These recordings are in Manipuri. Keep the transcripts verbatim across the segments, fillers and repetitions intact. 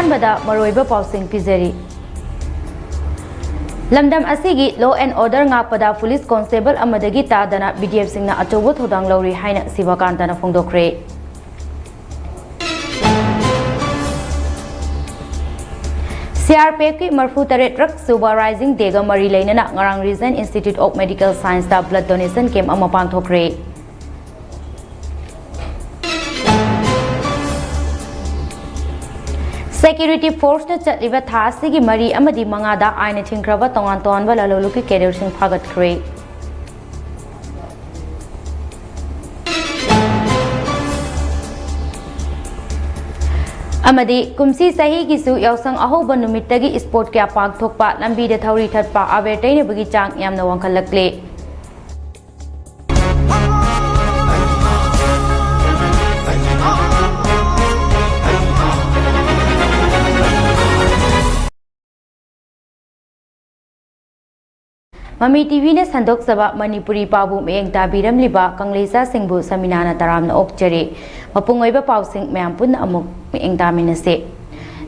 ꯑꯍꯥꯟꯕꯗ ꯃꯔꯨꯑꯣꯏꯕ ꯄꯥꯎꯁꯤꯡ ꯄꯤꯖꯔꯤ꯫ ꯂꯝꯗꯝ ꯑꯁꯤꯒꯤ law and order ꯉꯥꯛꯄꯗ police constable ꯑꯃꯗꯒꯤ ꯇꯥꯗꯅ BDFꯁꯤꯡꯅ ꯑꯆꯧꯕ ꯊꯧꯗꯥꯡ ꯂꯧꯔꯤ ꯍꯥꯏꯅ ꯁꯤꯕꯀꯥꯟꯇꯅ ꯐꯣꯡꯗꯣꯛꯈ꯭ꯔꯦ꯫ CRPFꯀꯤ ꯃꯔꯐꯨ ꯇꯔꯦꯠ ꯔꯛ ꯁꯨꯕ Rising Dayꯒ ꯃꯔꯤ ꯂꯩꯅꯅ ꯉꯔꯥꯡ Regent Institute of Medical Scienceꯇ blood donation camp ꯑꯃ ꯄꯥꯡꯊꯣꯛꯈ꯭ꯔꯦ꯫ Security forceꯅ ꯆꯠꯂꯤꯕ ꯊꯥ ꯑꯁꯤꯒꯤ ꯃꯔꯤ ꯑꯃꯗꯤ ꯃꯉꯥꯗ ꯑꯥꯏꯟꯅ ꯊꯤꯡꯈ꯭ꯔꯕ ꯇꯣꯉꯥꯟ ꯇꯣꯉꯥꯟꯕ ꯂꯥꯂꯣꯡꯂꯨꯞꯀꯤ cadreꯁꯤꯡ ꯐꯥꯒꯠꯈ꯭ꯔꯦ꯫ ꯑꯃꯗꯤ ꯀꯨꯝꯁꯤ ꯆꯍꯤꯒꯤꯁꯨ ꯌꯥꯎꯁꯪ ꯑꯍꯧꯕ ꯅꯨꯃꯤꯠꯇꯒꯤ sport ꯀꯌꯥ ꯄꯥꯡꯊꯣꯛꯄ, ꯂꯝꯕꯤꯗ ꯊꯧꯔꯤ ꯊꯠꯄ, ꯑꯕꯦꯔ ꯇꯩꯅꯕꯒꯤ ꯆꯥꯡ ꯌꯥꯝꯅ ꯋꯥꯡꯈꯠꯂꯛꯂꯦ꯫ ꯃꯃꯤ TVꯅ ꯁꯟꯗꯣꯛꯆꯕ ꯃꯅꯤꯄꯨꯔꯤ ꯄꯥꯎꯕꯨ ꯃꯤꯠꯌꯦꯡ ꯇꯥꯕꯤꯔꯝꯂꯤꯕ ꯀꯪꯂꯩꯆꯥꯁꯤꯡꯕꯨ ꯁꯃꯤꯅꯥꯅ ꯇꯔꯥꯝꯅ ꯑꯣꯛꯆꯔꯤ꯫ ꯃꯄꯨꯡ ꯑꯣꯏꯕ ꯄꯥꯎꯁꯤꯡ ꯃꯌꯥꯝ ꯄꯨꯟꯅ ꯑꯃꯨꯛ ꯃꯤꯠꯌꯦꯡ ꯇꯥꯃꯤꯟꯅꯁꯤ꯫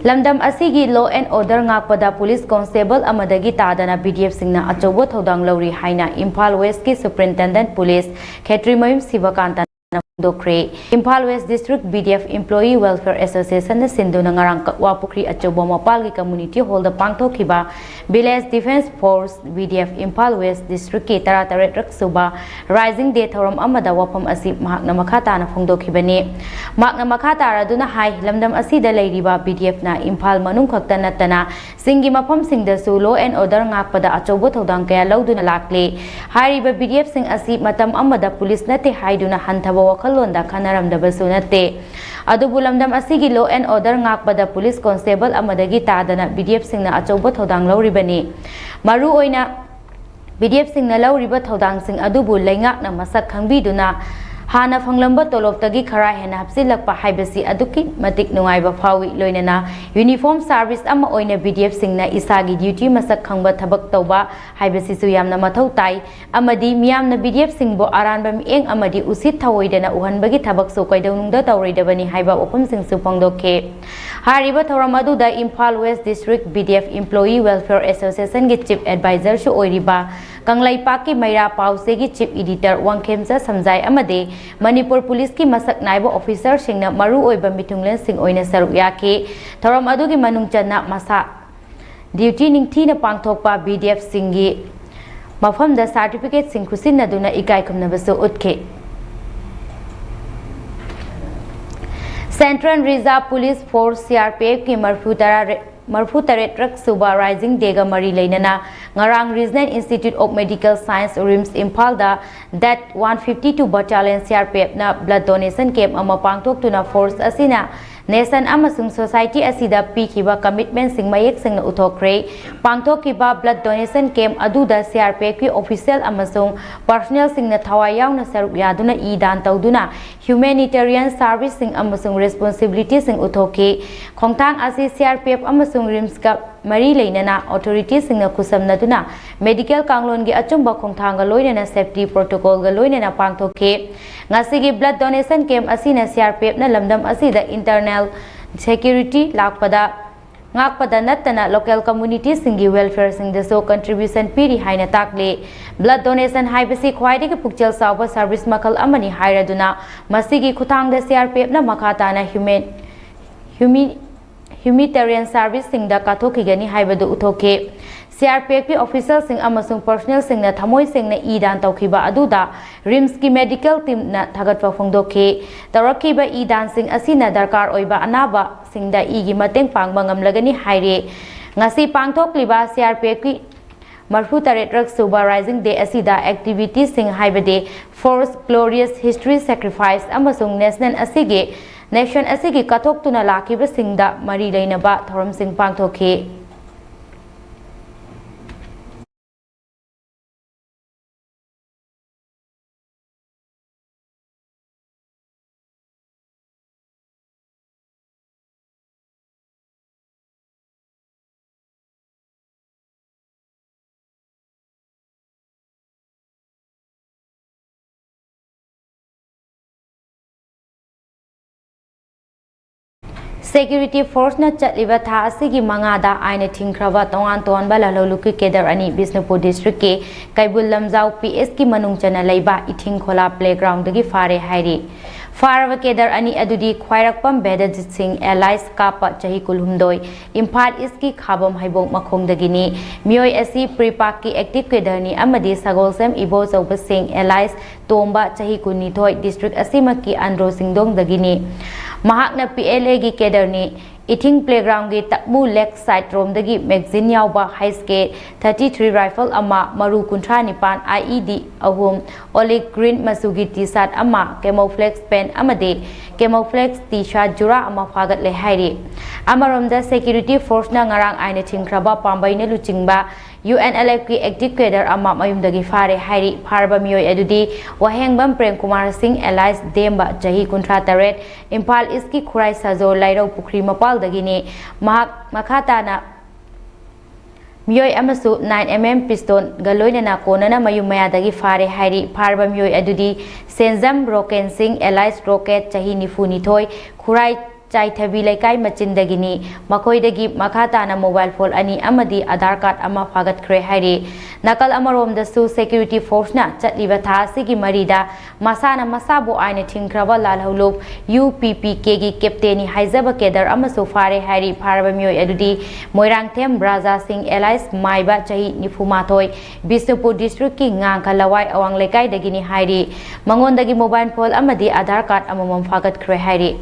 ꯂꯝꯗꯝ ꯑꯁꯤꯒꯤ law and order ꯉꯥꯛꯄꯗ police constable ꯑꯃꯗꯒꯤ ꯇꯥꯗꯅ BDFꯁꯤꯡꯅ ꯑꯆꯧꯕ ꯊꯧꯗꯥꯡ ꯂꯧꯔꯤ ꯍꯥꯏꯅ ꯏꯝꯐꯥꯜ Westꯀꯤ Superintendent Police ꯈꯦꯇ꯭ꯔꯤꯃꯌꯨꯝ ꯁꯤꯕꯀꯥꯟꯇꯅ ꯐꯣꯡꯗꯣꯛꯈ꯭ꯔꯦ꯫ Imphal West District BDF Employee Welfare Associationꯅ ꯁꯤꯟꯗꯨꯅ ꯉꯔꯥꯡ ꯀꯛꯋꯥ ꯄꯨꯈ꯭ꯔꯤ ꯑꯆꯧꯕ ꯃꯄꯥꯜꯒꯤ community hallꯗ ꯄꯥꯡꯊꯣꯛꯈꯤꯕ Village Defence Force, BDF, Imphal West Districtꯀꯤ ꯇꯔꯥꯇꯔꯦꯠ ꯔꯛ ꯁꯨꯕ Rising Day ꯊꯧꯔꯝ ꯑꯃꯗ ꯋꯥꯐꯝ ꯑꯁꯤ ꯃꯍꯥꯛꯅ ꯃꯈꯥ ꯇꯥꯅ ꯐꯣꯡꯗꯣꯛꯈꯤꯕꯅꯤ꯫ ꯃꯍꯥꯛꯅ ꯃꯈꯥ ꯇꯥꯔꯗꯨꯅ ꯍꯥꯏ, ꯂꯝꯗꯝ ꯑꯁꯤꯗ ꯂꯩꯔꯤꯕ BDFꯅ ꯏꯝꯐꯥꯜ ꯃꯅꯨꯡ ꯈꯛꯇ ꯅꯠꯇꯅ ꯆꯤꯡꯒꯤ ꯃꯐꯝꯁꯤꯡꯗꯁꯨ law and order ꯉꯥꯛꯄꯗ ꯑꯆꯧꯕ ꯊꯧꯗꯥꯡ ꯀꯌꯥ ꯂꯧꯗꯨꯅ ꯂꯥꯛꯂꯤ꯫ ꯍꯥꯏꯔꯤꯕ BDFꯁꯤꯡ ꯑꯁꯤ ꯃꯇꯝ ꯑꯃꯗ police ꯅꯠꯇꯦ ꯍꯥꯏꯗꯨꯅ ꯍꯟꯊꯕ ꯋꯥꯈꯜꯂꯣꯟꯗ ꯈꯟꯅꯔꯝꯗꯕꯁꯨ ꯅꯠꯇꯦ꯫ ꯑꯗꯨꯕꯨ ꯂꯝꯗꯝ ꯑꯁꯤꯒꯤ law and order ꯉꯥꯛꯄꯗ police constable ꯑꯃꯗꯒꯤ ꯇꯥꯗꯅ BDFꯁꯤꯡꯅ ꯑꯆꯧꯕ ꯊꯧꯗꯥꯡ ꯂꯧꯔꯤꯕꯅꯤ꯫ ꯃꯔꯨꯑꯣꯏꯅ BDFꯁꯤꯡꯅ ꯂꯧꯔꯤꯕ ꯊꯧꯗꯥꯡꯁꯤꯡ ꯑꯗꯨꯕꯨ ꯂꯩꯉꯥꯛꯅ ꯃꯁꯛ ꯈꯪꯕꯤꯗꯨꯅ ꯍꯥꯟꯅ ꯐꯪꯂꯝꯕ ꯇꯣꯂꯣꯞꯇꯒꯤ ꯈꯔ ꯍꯦꯟꯅ ꯍꯥꯞꯆꯤꯜꯂꯛꯄ ꯍꯥꯏꯕꯁꯤ ꯑꯗꯨꯛꯀꯤ ꯃꯇꯤꯛ ꯅꯨꯡꯉꯥꯏꯕ ꯐꯥꯎꯏ꯫ ꯂꯣꯏꯅꯅ uniform service ꯑꯃ ꯑꯣꯏꯅ BDFꯁꯤꯡꯅ ꯏꯁꯥꯒꯤ duty ꯃꯁꯛ ꯈꯪꯕ ꯊꯕꯛ ꯇꯧꯕ ꯍꯥꯏꯕꯁꯤꯁꯨ ꯌꯥꯝꯅ ꯃꯊꯧ ꯇꯥꯏ꯫ ꯑꯃꯗꯤ ꯃꯤꯌꯥꯝꯅ BDFꯁꯤꯡꯕꯨ ꯑꯔꯥꯟꯕ ꯃꯤꯠꯌꯦꯡ ꯑꯃꯗꯤ ꯎꯁꯤꯠ ꯊꯑꯣꯏꯗꯅ ꯎꯍꯟꯕꯒꯤ ꯊꯕꯛꯁꯨ ꯀꯩꯗꯧꯅꯨꯡꯗ ꯇꯧꯔꯣꯏꯗꯕꯅꯤ ꯍꯥꯏꯕ ꯋꯥꯐꯝꯁꯤꯡꯁꯨ ꯐꯣꯡꯗꯣꯛꯈꯤ꯫ ꯍꯥꯏꯔꯤꯕ ꯊꯧꯔꯝ ꯑꯗꯨꯗ Imphal West District BDF Employee Welfare Associationꯒꯤ Chief Advisorꯁꯨ ꯑꯣꯏꯔꯤꯕ ꯀꯪꯂꯩꯄꯥꯛꯀꯤ ꯃꯩꯔꯥ ꯄꯥꯎꯆꯦꯒꯤ Chief Editor ꯋꯥꯡꯈꯦꯝꯆ ꯁꯝꯖꯥꯏ ꯑꯃꯗꯤ ꯃꯅꯤꯄꯨꯔ ꯄꯨꯂꯤꯁꯀꯤ ꯃꯁꯛ ꯅꯥꯏꯕ officerꯁꯤꯡꯅ ꯃꯔꯨꯑꯣꯏꯕ ꯃꯤꯊꯨꯡꯂꯦꯟꯁꯤꯡ ꯑꯣꯏꯅ ꯁꯔꯨꯛ ꯌꯥꯈꯤ꯫ ꯊꯧꯔꯝ ꯑꯗꯨꯒꯤ ꯃꯅꯨꯡ ꯆꯟꯅ ꯃꯁꯥ duty ꯅꯤꯡꯊꯤꯅ ꯄꯥꯡꯊꯣꯛꯄ BDFꯁꯤꯡꯒꯤ ꯃꯐꯝꯗ certificateꯁꯤꯡ ꯈꯨꯠꯁꯤꯟꯅꯗꯨꯅ ꯏꯀꯥꯏ ꯈꯨꯝꯅꯕꯁꯨ ꯎꯠꯈꯤ꯫ Central Reserve Police Force CRPFꯀꯤ ꯃꯔꯐꯨ ꯇꯔꯥ ꯃꯔꯐꯨ ꯇꯔꯦꯠꯔꯛ ꯁꯨꯕ Rising Dayꯒ ꯃꯔꯤ ꯂꯩꯅꯅ ꯉꯔꯥꯡ Regional Institute of Medical Science, RIMS ꯏꯝꯐꯥꯜꯗ That one fifty two Battalion CRPFꯅ blood donation camp ꯑꯃ ꯄꯥꯡꯊꯣꯛꯇꯨꯅ force ꯑꯁꯤꯅ nation ꯑꯃꯁꯨꯡ society ꯑꯁꯤꯗ ꯄꯤꯈꯤꯕ commitmentꯁꯤꯡ ꯃꯌꯦꯛ ꯁꯦꯡꯅ ꯎꯠꯊꯣꯛꯈ꯭ꯔꯦ꯫ ꯄꯥꯡꯊꯣꯛꯈꯤꯕ blood donation camp ꯑꯗꯨꯗ CRPFꯀꯤ official ꯑꯃꯁꯨꯡ personnelꯁꯤꯡꯅ ꯊꯋꯥꯏ ꯌꯥꯎꯅ ꯁꯔꯨꯛ ꯌꯥꯗꯨꯅ ꯏ ꯗꯥꯟ ꯇꯧꯗꯨꯅ humanitarian serviceꯁꯤꯡ ꯑꯃꯁꯨꯡ responsibilityꯁꯤꯡ ꯎꯠꯊꯣꯛꯈꯤ꯫ ꯈꯣꯡꯊꯥꯡ ꯑꯁꯤ CRPF ꯑꯃꯁꯨꯡ RIMSꯀ ꯃꯔꯤ ꯂꯩꯅꯅ authorityꯁꯤꯡꯅ ꯈꯨꯠꯁꯝꯅꯗꯨꯅ medical ꯀꯥꯡꯂꯣꯟꯒꯤ ꯑꯆꯨꯝꯕ ꯈꯣꯡꯊꯥꯡꯒ ꯂꯣꯏꯅꯅ safety protocolꯒ ꯂꯣꯏꯅꯅ ꯄꯥꯡꯊꯣꯛꯈꯤ꯫ ꯉꯁꯤꯒꯤ blood donation camp ꯑꯁꯤꯅ CRPFꯅ ꯂꯝꯗꯝ ꯑꯁꯤꯗ internal security ꯂꯥꯛꯄꯗ ꯉꯥꯛꯄꯗ ꯅꯠꯇꯅ local communityꯁꯤꯡꯒꯤ welfareꯁꯤꯡꯗꯁꯨ contribution ꯄꯤꯔꯤ ꯍꯥꯏꯅ ꯇꯥꯛꯂꯤ꯫ Blood donation ꯍꯥꯏꯕꯁꯤ ꯈ꯭ꯋꯥꯏꯗꯒꯤ ꯄꯨꯛꯆꯦꯜ ꯆꯥꯎꯕ service ꯃꯈꯜ ꯑꯃꯅꯤ ꯍꯥꯏꯔꯗꯨꯅ ꯃꯁꯤꯒꯤ ꯈꯨꯠꯊꯥꯡꯗ CRPFꯅ ꯃꯈꯥ ꯇꯥꯅ human humanitarian serviceꯁꯤꯡꯗ ꯀꯠꯊꯣꯛꯈꯤꯒꯅꯤ ꯍꯥꯏꯕꯗꯨ ꯎꯠꯊꯣꯛꯈꯤ꯫ CRPFꯀꯤ officialꯁꯤꯡ ꯑꯃꯁꯨꯡ personnelꯁꯤꯡꯅ ꯊꯃꯣꯏ ꯁꯦꯡꯅ ꯏ ꯗꯥꯟ ꯇꯧꯈꯤꯕ ꯑꯗꯨꯗ RIMSꯀꯤ medical teamꯅ ꯊꯥꯒꯠꯄ ꯐꯣꯡꯗꯣꯛꯈꯤ꯫ ꯇꯧꯔꯛꯈꯤꯕ ꯏ ꯗꯥꯟꯁꯤꯡ ꯑꯁꯤꯅ ꯗꯔꯀꯥꯔ ꯑꯣꯏꯕ ꯑꯅꯥꯕꯁꯤꯡꯗ ꯏꯒꯤ ꯃꯇꯦꯡ ꯄꯥꯡꯕ ꯉꯝꯂꯒꯅꯤ ꯍꯥꯏꯔꯤ꯫ ꯉꯁꯤ ꯄꯥꯡꯊꯣꯛꯂꯤꯕ CRPFꯀꯤ ꯃꯔꯐꯨ ꯇꯔꯦꯠꯔꯛ ꯁꯨꯕ Rising Day ꯑꯁꯤꯗ activityꯁꯤꯡ ꯍꯥꯏꯕꯗꯤ Force, Glorious History, Sacrifice ꯑꯃꯁꯨꯡ nation ꯑꯁꯤꯒꯤ nation ꯑꯁꯤꯒꯤ ꯀꯠꯊꯣꯛꯇꯨꯅ ꯂꯥꯛꯈꯤꯕꯁꯤꯡꯗ ꯃꯔꯤ ꯂꯩꯅꯕ ꯊꯧꯔꯝꯁꯤꯡ ꯄꯥꯡꯊꯣꯛꯈꯤ꯫ Security Force ꯅ ꯆꯠꯂꯤꯕ ꯊꯥ ꯑꯁꯤꯒꯤ ꯃꯉꯥꯗ ꯑꯥꯏꯟꯅ ꯊꯤꯡꯈ꯭ꯔꯕ ꯇꯣꯉꯥꯟ ꯇꯣꯉꯥꯟꯕ ꯂꯥꯜꯍꯧꯂꯨꯞꯀꯤ cadre ꯑꯅꯤ ꯕꯤꯁꯅꯨꯄꯨꯔ district ꯀꯤ ꯀꯩꯕꯨꯜ ꯂꯝꯖꯥꯎ P S ꯀꯤ ꯃꯅꯨꯡ ꯆꯟꯅ ꯂꯩꯕ ꯏꯊꯤꯡ ꯈꯣꯂꯥ playground ꯗꯒꯤ ꯐꯥꯔꯦ ꯍꯥꯏꯔꯤ꯫ ꯐꯥꯔꯕ cadre ꯑꯅꯤ ꯑꯗꯨꯗꯤ ꯈ꯭ꯋꯥꯏꯔꯥꯛꯄꯝ ꯕꯦꯗꯖꯤꯠ ꯁꯤꯡ alias ꯀꯥꯞꯄ ꯆꯍꯤ ꯀꯨꯟꯍꯨꯝꯗꯣꯏ, ꯏꯝꯐꯥꯜ East ꯀꯤ ꯈꯥꯕꯝ ꯍꯩꯕꯣꯡ ꯃꯈꯣꯡꯗꯒꯤꯅꯤ꯫ ꯃꯤꯑꯣꯏ ꯑꯁꯤ PREPAK ꯀꯤ active cadre ꯅꯤ ꯑꯃꯗꯤ ꯁꯒꯣꯜꯁꯦꯝ ꯏꯕꯣꯆꯧꯕ ꯁꯤꯡ alias ꯇꯣꯝꯕ ꯆꯍꯤ ꯀꯨꯟꯅꯤꯊꯣꯏ district ꯑꯁꯤꯃꯛꯀꯤ ꯑꯟꯗ꯭ꯔꯣ ꯆꯤꯡꯗꯣꯡꯗꯒꯤꯅꯤ꯫ ꯃꯍꯥꯛꯅ P L A ꯒꯤ cadre ꯅꯤ꯫ ꯏꯊꯤꯡ playground ꯒꯤ ꯇꯛꯃꯨ lake side ꯔꯣꯝꯗꯒꯤ magazine ꯌꯥꯎꯕ H K thirty three rifle ꯑꯃ, ꯃꯔꯨ ꯀꯨꯟꯊ꯭ꯔꯥ ꯅꯤꯄꯥꯟ I E D ꯑꯍꯨꯝ, olive green ꯃꯆꯨꯒꯤ T-shirt ꯑꯃ, camouflage pant ꯑꯃꯗꯤ camouflage T-shirt ꯖꯨꯔꯥ ꯑꯃ ꯐꯥꯒꯠꯂꯦ ꯍꯥꯏꯔꯤ꯫ ꯑꯃꯔꯣꯝꯗ Security Force ꯅ ꯉꯔꯥꯡ ꯑꯥꯏꯟꯅ ꯊꯤꯡꯈ꯭ꯔꯕ ꯄꯥꯝꯕꯩꯅ ꯂꯨꯆꯤꯡꯕ U N L F ꯀꯤ active cadre ꯑꯃ ꯃꯌꯨꯝꯗꯒꯤ ꯐꯥꯔꯦ ꯍꯥꯏꯔꯤ꯫ ꯐꯥꯔꯕ ꯃꯤꯑꯣꯏ ꯑꯗꯨꯗꯤ ꯋꯥꯍꯦꯡꯕꯝ ꯄ꯭ꯔꯦꯝꯀꯨꯃꯥꯔ ꯁꯤꯡ alias ꯗꯦꯝꯕ ꯆꯍꯤ ꯀꯨꯟꯊ꯭ꯔꯥ ꯇꯔꯦꯠ, ꯏꯝꯐꯥꯜ East ꯀꯤ ꯈꯨꯔꯥꯏ ꯁꯥꯖꯣ ꯂꯥꯏꯔꯧ ꯄꯨꯈ꯭ꯔꯤ ꯃꯄꯥꯜꯗꯒꯤꯅꯤ꯫ ꯃꯍꯥꯛ ꯃꯈꯥ ꯇꯥꯅ ꯃꯤꯑꯣꯏ ꯑꯃꯁꯨ nine M M pistol ꯒ ꯂꯣꯏꯅꯅ ꯀꯣꯟꯅꯅ ꯃꯌꯨꯝ ꯃꯌꯥꯗꯒꯤ ꯐꯥꯔꯦ ꯍꯥꯏꯔꯤ꯫ ꯐꯥꯔꯕ ꯃꯤꯑꯣꯏ ꯑꯗꯨꯗꯤ ꯁꯦꯟꯖꯝ ꯔꯣꯀꯦꯟ ꯁꯤꯡ alias ꯔꯣꯀꯦꯠ ꯆꯍꯤ ꯅꯤꯐꯨ ꯅꯤꯊꯣꯏ, ꯈꯨꯔꯥꯏ ꯆꯥꯏꯊꯕꯤ ꯂꯩꯀꯥꯏ ꯃꯆꯤꯟꯗꯒꯤꯅꯤ꯫ ꯃꯈꯣꯏꯗꯒꯤ ꯃꯈꯥ ꯇꯥꯅ mobile phone ꯑꯅꯤ ꯑꯃꯗꯤ Aadhaar card ꯑꯃ ꯐꯥꯒꯠꯈ꯭ꯔꯦ ꯍꯥꯏꯔꯤ꯫ ꯅꯥꯀꯜ ꯑꯃꯔꯣꯝꯗꯁꯨ Security Force ꯅ ꯆꯠꯂꯤꯕ ꯊꯥ ꯑꯁꯤꯒꯤ ꯃꯔꯤꯗ ꯃꯁꯥꯅ ꯃꯁꯥꯕꯨ ꯑꯥꯏꯟꯅ ꯊꯤꯡꯈ꯭ꯔꯕ ꯂꯥꯜꯍꯧꯂꯨꯞ U P P K ꯒꯤ captain ꯅꯤ ꯍꯥꯏꯖꯕ cadre ꯑꯃꯁꯨ ꯐꯥꯔꯦ ꯍꯥꯏꯔꯤ꯫ ꯐꯥꯔꯕ ꯃꯤꯑꯣꯏ ꯑꯗꯨꯗꯤ ꯃꯣꯏꯔꯥꯡꯊꯦꯝ ꯕ꯭ꯔꯥꯖꯥ ꯁꯤꯡ alias ꯃꯥꯏꯕ ꯆꯍꯤ ꯅꯤꯐꯨ ꯃꯥꯊꯣꯏ, ꯕꯤꯁꯅꯨꯄꯨꯔ district ꯀꯤ ꯉꯥꯡꯈ ꯂꯋꯥꯏ ꯑꯋꯥꯡ ꯂꯩꯀꯥꯏꯗꯒꯤꯅꯤ ꯍꯥꯏꯔꯤ꯫ ꯃꯉꯣꯟꯗꯒꯤ mobile phone ꯑꯃꯗꯤ Aadhaar card ꯑꯃꯃꯝ ꯐꯥꯒꯠꯈ꯭ꯔꯦ ꯍꯥꯏꯔꯤ꯫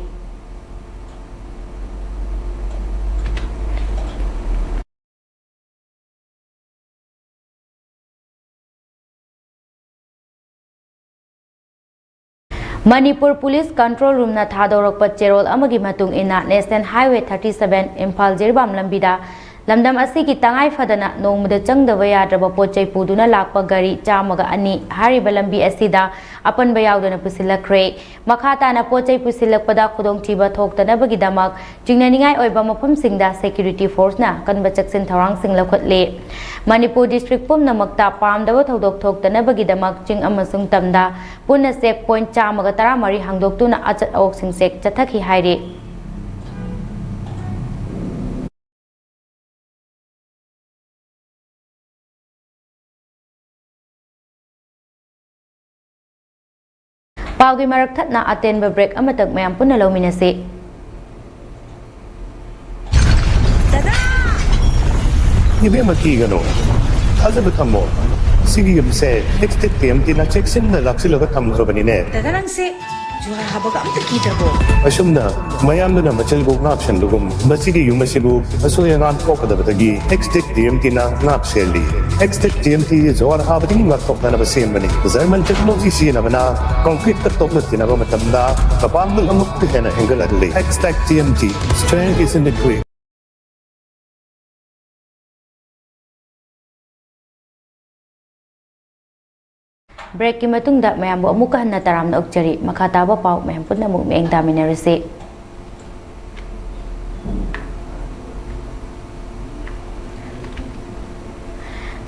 ꯃꯅꯤꯄꯨꯔ Police Control Room ꯅ ꯊꯥꯗꯣꯔꯛꯄ ꯆꯦꯔꯣꯜ ꯑꯃꯒꯤ ꯃꯇꯨꯡ ꯏꯟꯅ, National Highway thirty seven Imphal Jiribam ꯂꯝꯕꯤꯗ ꯂꯝꯗꯝ ꯑꯁꯤꯒꯤ ꯇꯉꯥꯏ ꯐꯗꯅ ꯅꯣꯡꯃꯗ ꯆꯪꯗꯕ ꯌꯥꯗ꯭ꯔꯕ ꯄꯣꯠ ꯆꯩ ꯄꯨꯗꯨꯅ ꯂꯥꯛꯄ ꯒꯥꯔꯤ ꯆꯥꯝꯃꯒ ꯑꯅꯤ ꯍꯥꯏꯔꯤꯕ ꯂꯝꯕꯤ ꯑꯁꯤꯗ ꯑꯄꯟꯕ ꯌꯥꯎꯗꯅ ꯄꯨꯁꯤꯜꯂꯛꯈ꯭ꯔꯦ꯫ ꯃꯈꯥ ꯇꯥꯅ ꯄꯣꯠ ꯆꯩ ꯄꯨꯁꯤꯜꯂꯛꯄꯗ ꯈꯨꯗꯣꯡꯊꯤꯕ ꯊꯣꯛꯇꯅꯕꯒꯤꯗꯃꯛ ꯆꯤꯡꯅꯅꯤꯡꯉꯥꯏ ꯑꯣꯏꯕ ꯃꯐꯝꯁꯤꯡꯗ Security Force ꯅ ꯑꯀꯟꯕ ꯆꯦꯛꯁꯤꯟ ꯊꯧꯔꯥꯡꯁꯤꯡ ꯂꯧꯈꯠꯂꯤ꯫ ꯃꯅꯤꯄꯨꯔ district ꯄꯨꯝꯅꯃꯛꯇ ꯄꯥꯝꯗꯕ ꯊꯧꯗꯣꯛ ꯊꯣꯛꯇꯅꯕꯒꯤꯗꯃꯛ ꯆꯤꯡ ꯑꯃꯁꯨꯡ ꯇꯝꯗ ꯄꯨꯟꯅ check point ꯆꯥꯝꯃꯒ ꯇꯔꯥꯃꯔꯤ ꯍꯥꯡꯗꯣꯛꯇꯨꯅ ꯑꯆꯠ ꯑꯋꯣꯛꯁꯤꯡ check ꯆꯠꯊꯈꯤ ꯍꯥꯏꯔꯤ꯫ ꯄꯥꯎꯒꯤ ꯃꯔꯛ ꯊꯠꯅ ꯑꯇꯦꯟꯕ break ꯑꯃꯇꯪ ꯃꯌꯥꯝ ꯄꯨꯟꯅ ꯂꯧꯃꯤꯟꯅꯁꯤ꯫ ꯏꯕꯦꯝꯃ, ꯀꯤꯒꯅꯨ꯫ ꯊꯥꯖꯕ ꯊꯝꯃꯣ꯫ ꯁꯤꯒꯤ ꯌꯨꯝꯁꯦ ꯑꯦꯛꯁꯇꯦꯛ ꯇꯤ ꯑꯦꯝ ꯇꯤꯅ ꯆꯦꯛꯁꯤꯟꯅ ꯂꯥꯛꯁꯤꯜꯂꯒ ꯊꯝꯈ꯭ꯔꯕꯅꯤꯅꯦ꯫ ꯗꯥꯗꯥ, ꯅꯪꯁꯦ ꯖꯨꯋꯥꯔ ꯍꯥꯕꯒ ꯑꯝꯇ ꯀꯤꯗ꯭ꯔꯕꯣ? ꯑꯁꯨꯝꯅ ꯃꯌꯥꯝꯗꯨꯅ ꯃꯆꯤꯜꯕꯨ ꯉꯥꯛꯁꯦꯟꯕꯒꯨꯝ, ꯃꯁꯤꯒꯤ ꯌꯨꯝ ꯑꯁꯤꯕꯨ ꯑꯁꯣꯏ ꯑꯉꯥꯝ ꯊꯣꯛꯀꯗꯕꯗꯒꯤ ꯑꯦꯛꯁꯇꯦꯛ ꯇꯤ ꯑꯦꯝ ꯇꯤꯅ ꯉꯥꯛ ꯁꯦꯜꯂꯤ꯫ ꯑꯦꯛꯁꯇꯦꯛ ꯇꯤ ꯑꯦꯝ ꯇꯤ ꯖꯨꯋꯥꯔ ꯍꯥꯕꯗꯒꯤ ꯉꯥꯛꯊꯣꯛꯅꯅꯕ ꯁꯦꯝꯕꯅꯤ꯫ ꯖꯔꯃꯟ ꯇꯦꯛꯅꯣꯂꯣꯖꯤ ꯁꯤꯖꯤꯟꯅꯕꯅ ꯀꯪꯀ꯭ꯔꯤꯠꯇ ꯇꯣꯛꯅ ꯇꯤꯟꯅꯕ ꯃꯇꯝꯗ ꯃꯄꯥꯡꯒꯜ ꯑꯃꯨꯛꯀ ꯍꯦꯟꯅ ꯍꯦꯟꯒꯠꯍꯜꯂꯤ꯫ ꯑꯦꯛꯁꯇꯦꯛ T M T, strength is in the grip. Breakꯀꯤ ꯃꯇꯨꯡꯗ ꯃꯌꯥꯝꯕꯨ ꯑꯃꯨꯛꯀ ꯍꯟꯅ ꯇꯔꯥꯝꯅ ꯑꯣꯛꯆꯔꯤ꯫ ꯃꯈꯥ ꯇꯥꯕ ꯄꯥꯎ ꯃꯌꯥꯝ ꯄꯨꯟꯅ ꯑꯃꯨꯛ ꯃꯤꯠꯌꯦꯡ ꯇꯥꯃꯤꯟꯅꯔꯁꯤ꯫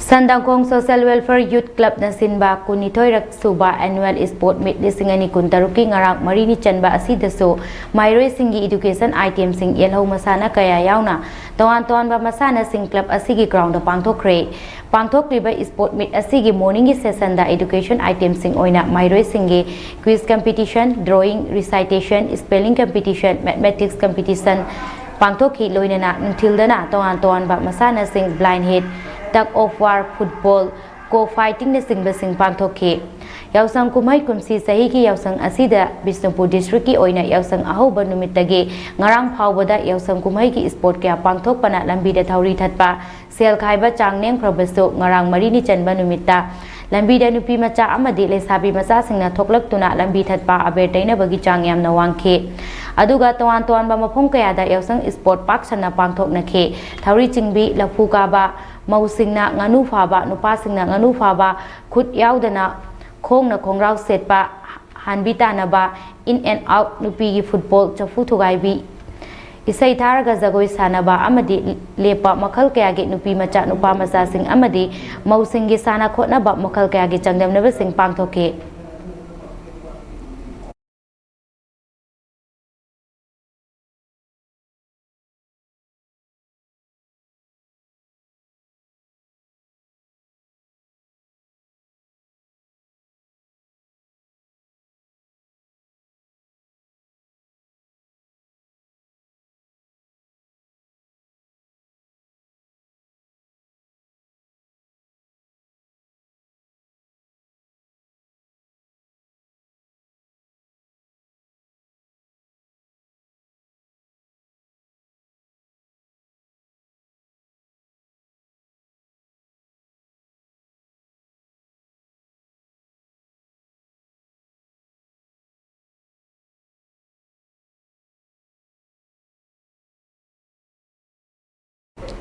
ꯁꯟꯗꯥꯡꯈꯣꯡ Social Welfare Youth Clubꯅ ꯁꯤꯟꯕ ꯀꯨꯟꯅꯤꯊꯣꯏꯔꯛ ꯁꯨꯕ Annual Sport Meet ꯂꯤꯁꯤꯡ ꯑꯅꯤ ꯀꯨꯟꯇꯔꯨꯛꯀꯤ ꯉꯔꯥꯡ ꯃꯔꯤꯅꯤ ꯆꯟꯕ ꯑꯁꯤꯗꯁꯨ ꯃꯍꯩꯔꯣꯏꯁꯤꯡꯒꯤ education itemꯁꯤꯡ, ꯌꯦꯜꯍꯧ ꯃꯁꯥꯟꯅ ꯀꯌꯥ ꯌꯥꯎꯅ ꯇꯣꯉꯥꯟ ꯇꯣꯉꯥꯟꯕ ꯃꯁꯥꯟꯅꯁꯤꯡ club ꯑꯁꯤꯒꯤ groundꯗ ꯄꯥꯡꯊꯣꯛꯈ꯭ꯔꯦ꯫ ꯄꯥꯡꯊꯣꯛꯂꯤꯕ sport meet ꯑꯁꯤꯒꯤ morningꯒꯤ sessionꯗ education itemꯁꯤꯡ ꯑꯣꯏꯅ ꯃꯍꯩꯔꯣꯏꯁꯤꯡꯒꯤ quiz competition, drawing, recitation, spelling competition, mathematics competition ꯄꯥꯡꯊꯣꯛꯈꯤ꯫ ꯂꯣꯏꯅꯅ ꯅꯨꯡꯊꯤꯜꯗꯅ ꯇꯣꯉꯥꯟ ꯇꯣꯉꯥꯟꯕ ꯃꯁꯥꯟꯅꯁꯤꯡ, blind head, tug of war, football, co fightingꯅꯆꯤꯡꯕꯁꯤꯡ ꯄꯥꯡꯊꯣꯛꯈꯤ꯫ ꯌꯥꯎꯁꯪ ꯀꯨꯝꯍꯩ ꯀꯨꯝꯁꯤ ꯆꯍꯤꯒꯤ ꯌꯥꯎꯁꯪ ꯑꯁꯤꯗ ꯕꯤꯁꯅꯨꯄꯨꯔ districtꯀꯤ ꯑꯣꯏꯅ ꯌꯥꯎꯁꯪ ꯑꯍꯧꯕ ꯅꯨꯃꯤꯠꯇꯒꯤ ꯉꯔꯥꯡ ꯐꯥꯎꯕꯗ ꯌꯥꯎꯁꯪ ꯀꯨꯝꯍꯩꯒꯤ sport ꯀꯌꯥ ꯄꯥꯡꯊꯣꯛꯄꯅ ꯂꯝꯕꯤꯗ ꯊꯧꯔꯤ ꯊꯠꯄ, ꯁꯦꯜ ꯈꯥꯏꯕ ꯆꯥꯡ ꯅꯦꯝꯈ꯭ꯔꯕꯁꯨ ꯉꯔꯥꯡ ꯃꯔꯤꯅꯤ ꯆꯟꯕ ꯅꯨꯃꯤꯠꯇ ꯂꯝꯕꯤꯗ ꯅꯨꯄꯤ ꯃꯆꯥ ꯑꯃꯗꯤ ꯂꯩꯁꯥꯕꯤ ꯃꯆꯥꯁꯤꯡꯅ ꯊꯣꯛꯂꯛꯇꯨꯅ ꯂꯝꯕꯤ ꯊꯠꯄ, ꯑꯕꯦꯔ ꯇꯩꯅꯕꯒꯤ ꯆꯥꯡ ꯌꯥꯝꯅ ꯋꯥꯡꯈꯤ꯫ ꯑꯗꯨꯒ ꯇꯣꯉꯥꯟ ꯇꯣꯉꯥꯟꯕ ꯃꯐꯝ ꯀꯌꯥꯗ ꯌꯥꯎꯁꯪ sport ꯄꯥꯛ ꯁꯟꯅ ꯄꯥꯡꯊꯣꯛꯅꯈꯤ꯫ ꯊꯧꯔꯤ ꯆꯤꯡꯕꯤ, ꯂꯐꯨ ꯀꯥꯕ, ꯃꯧꯁꯤꯡꯅ ꯉꯥꯅꯨ ꯐꯥꯕ, ꯅꯨꯄꯥꯁꯤꯡꯅ ꯉꯥꯅꯨ ꯐꯥꯕ, ꯈꯨꯠ ꯌꯥꯎꯗꯅ ꯈꯣꯡꯅ ꯈꯣꯡꯒ꯭ꯔꯥꯎ ꯁꯦꯠꯄ, ꯍꯥꯟꯕꯤ ꯇꯥꯅꯕ, in and out, ꯅꯨꯄꯤꯒꯤ football, ꯆꯐꯨ ꯊꯨꯒꯥꯏꯕꯤ, ꯏꯁꯩ ꯊꯥꯔꯒ ꯖꯒꯣꯏ ꯁꯥꯅꯕ ꯑꯃꯗꯤ ꯂꯦꯞꯄ ꯃꯈꯜ ꯀꯌꯥꯒꯤ ꯅꯨꯄꯤ ꯃꯆꯥ, ꯅꯨꯄꯥ ꯃꯆꯥꯁꯤꯡ ꯑꯃꯗꯤ ꯃꯧꯁꯤꯡꯒꯤ ꯁꯥꯟꯅ ꯈꯣꯠꯅꯕ ꯃꯈꯜ ꯀꯌꯥꯒꯤ ꯆꯥꯡꯗꯝꯅꯕꯁꯤꯡ ꯄꯥꯡꯊꯣꯛꯈꯤ꯫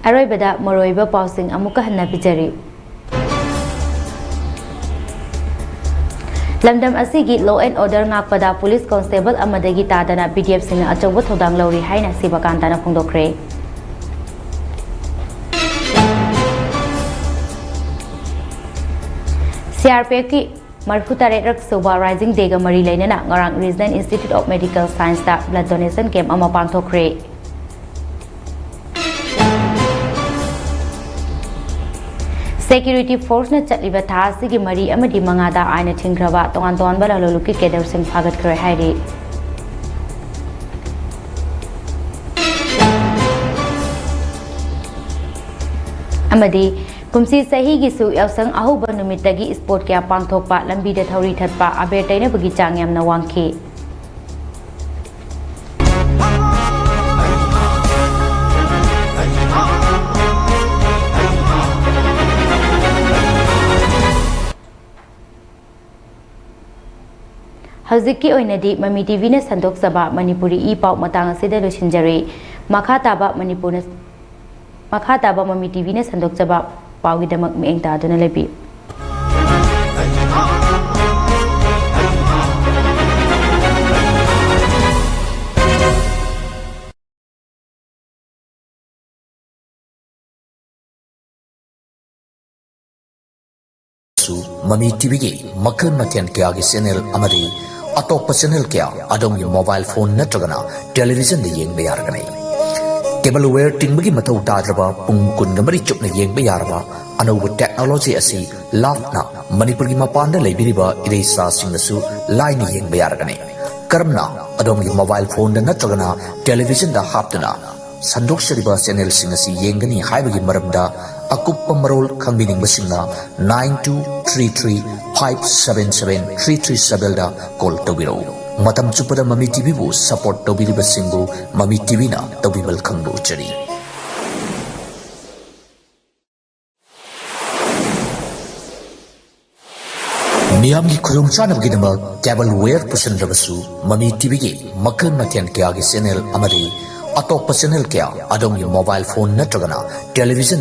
ꯑꯔꯣꯏꯕꯗ ꯃꯔꯨꯑꯣꯏꯕ ꯄꯥꯎꯁꯤꯡ ꯑꯃꯨꯛꯀ ꯍꯟꯅ ꯄꯤꯖꯔꯤ꯫ ꯂꯝꯗꯝ ꯑꯁꯤꯒꯤ law and order ꯉꯥꯛꯄꯗ police constable ꯑꯃꯗꯒꯤ ꯇꯥꯗꯅ BDF ꯁꯤꯡꯅ ꯑꯆꯧꯕ ꯊꯧꯗꯥꯡ ꯂꯧꯔꯤ ꯍꯥꯏꯅ ꯁꯤꯕꯀꯥꯟꯇꯅ ꯐꯣꯡꯗꯣꯛꯈ꯭ꯔꯦ꯫ CRPF ꯀꯤ ꯃꯔꯤꯐꯨ ꯇꯔꯦꯠ ꯔꯛ ꯁꯨꯕ Rising Day ꯒ ꯃꯔꯤ ꯂꯩꯅꯅ ꯉꯔꯥꯡ Regional Institute of Medical Science ꯇ blood donation camp ꯑꯃ ꯄꯥꯡꯊꯣꯛꯈ꯭ꯔꯦ꯫ Security force ꯅ ꯆꯠꯂꯤꯕ ꯊꯥ ꯑꯁꯤꯒꯤ ꯃꯔꯤ ꯑꯃꯗꯤ ꯃꯉꯥꯗ ꯑꯥꯏꯟꯅ ꯊꯤꯡꯈ꯭ꯔꯕ ꯇꯣꯉꯥꯟ ꯇꯣꯉꯥꯟꯕ ꯂꯂꯣꯟꯂꯨꯞꯀꯤ cadre ꯁꯤꯡ ꯐꯥꯒꯠꯈ꯭ꯔꯦ ꯍꯥꯏꯔꯤ꯫ ꯑꯃꯗꯤ ꯀꯨꯝꯁꯤ ꯆꯍꯤꯒꯤꯁꯨ ꯌꯥꯎꯁꯪ ꯑꯍꯧꯕ ꯅꯨꯃꯤꯠꯇꯒꯤ sport ꯀꯌꯥ ꯄꯥꯡꯊꯣꯛꯄ, ꯂꯝꯕꯤꯗ ꯊꯧꯔꯤ ꯊꯠꯄ, ꯑꯕꯦꯔ ꯇꯩꯅꯕꯒꯤ ꯆꯥꯡ ꯌꯥꯝꯅ ꯋꯥꯡꯈꯤ꯫ ꯍꯧꯖꯤꯛꯀꯤ ꯑꯣꯏꯅꯗꯤ ꯃꯃꯤ TV ꯅ ꯁꯟꯗꯣꯛꯆꯕ ꯃꯅꯤꯄꯨꯔꯤ ꯏ ꯄꯥꯎ ꯃꯇꯥꯡ ꯑꯁꯤꯗ ꯂꯣꯏꯁꯤꯟꯖꯔꯦ꯫ ꯃꯈꯥ ꯇꯥꯕ ꯃꯅꯤꯄꯨꯔꯅ, ꯃꯈꯥ ꯇꯥꯕ ꯃꯃꯤ TV ꯅ ꯁꯟꯗꯣꯛꯆꯕ ꯄꯥꯎꯒꯤꯗꯃꯛ ꯃꯤꯠꯌꯦꯡ ꯇꯥꯗꯨꯅ ꯂꯩꯕꯤꯌꯨ꯫ ꯁꯨ ꯃꯃꯤ TVꯒꯤ ꯃꯈꯜ ꯃꯊꯦꯜ ꯀꯌꯥꯒꯤ channel ꯑꯃꯗꯤ ꯑꯇꯣꯞꯄ channel ꯀꯌꯥ ꯑꯗꯣꯝꯒꯤ mobile phone ꯅꯠꯇ꯭ꯔꯒꯅ televisionꯗ ꯌꯦꯡꯕ ꯌꯥꯔꯒꯅꯤ꯫ Cable wire ꯇꯤꯡꯕꯒꯤ ꯃꯊꯧ ꯇꯥꯗ꯭ꯔꯕ, ꯄꯨꯡ ꯀꯨꯟꯒ ꯃꯔꯤ ꯆꯨꯞꯅ ꯌꯦꯡꯕ ꯌꯥꯔꯕ ꯑꯅꯧꯕ technology ꯑꯁꯤ ꯂꯥꯞꯅ ꯃꯅꯤꯄꯨꯔꯒꯤ ꯃꯄꯥꯟꯗ ꯂꯩꯕꯤꯔꯤꯕ ꯏꯔꯩꯆꯥꯁꯤꯡꯅꯁꯨ ꯂꯥꯏꯅ ꯌꯦꯡꯕ ꯌꯥꯔꯒꯅꯤ꯫ ꯀꯔꯝꯅ ꯑꯗꯣꯝꯒꯤ mobile phoneꯗ ꯅꯠꯇ꯭ꯔꯒꯅ televisionꯗ ꯍꯥꯞꯇꯨꯅ ꯁꯟꯗꯣꯛꯆꯔꯤꯕ channelꯁꯤꯡ ꯑꯁꯤ ꯌꯦꯡꯒꯅꯤ ꯍꯥꯏꯕꯒꯤ ꯃꯔꯝꯗ ꯑꯀꯨꯞꯄ ꯃꯔꯣꯜ ꯈꯪꯕꯤꯅꯤꯡꯕꯁꯤꯡꯅ nine two three three five seven seven three three sevenꯗ call ꯇꯧꯕꯤꯔꯛꯎ꯫ ꯃꯇꯝ ꯆꯨꯞꯄꯗ ꯃꯃꯤ TVꯕꯨ support ꯇꯧꯕꯤꯔꯤꯕꯁꯤꯡꯕꯨ ꯃꯃꯤ TVꯅ ꯇꯧꯕꯤꯃꯜ ꯈꯪꯕ ꯎꯠꯆꯔꯤ꯫ ꯃꯤꯌꯥꯝꯒꯤ ꯈꯨꯗꯣꯡꯆꯥꯅꯕꯒꯤꯗꯃꯛ cable wire ꯄꯨꯁꯤꯟꯗ꯭ꯔꯕꯁꯨ, ꯃꯃꯤ TVꯒꯤ ꯃꯈꯜ ꯃꯊꯦꯜ ꯀꯌꯥꯒꯤ channel ꯑꯃꯗꯤ ꯑꯇꯣꯞꯄ ꯆꯦꯅꯦꯜ ꯀꯌꯥ ꯑꯗꯣꯝꯒꯤ ꯃꯣꯕꯥꯏꯜ ꯐꯣꯟ ꯅꯠꯇ꯭ꯔꯒꯅ ꯇꯦꯂꯤꯚꯤꯖꯟ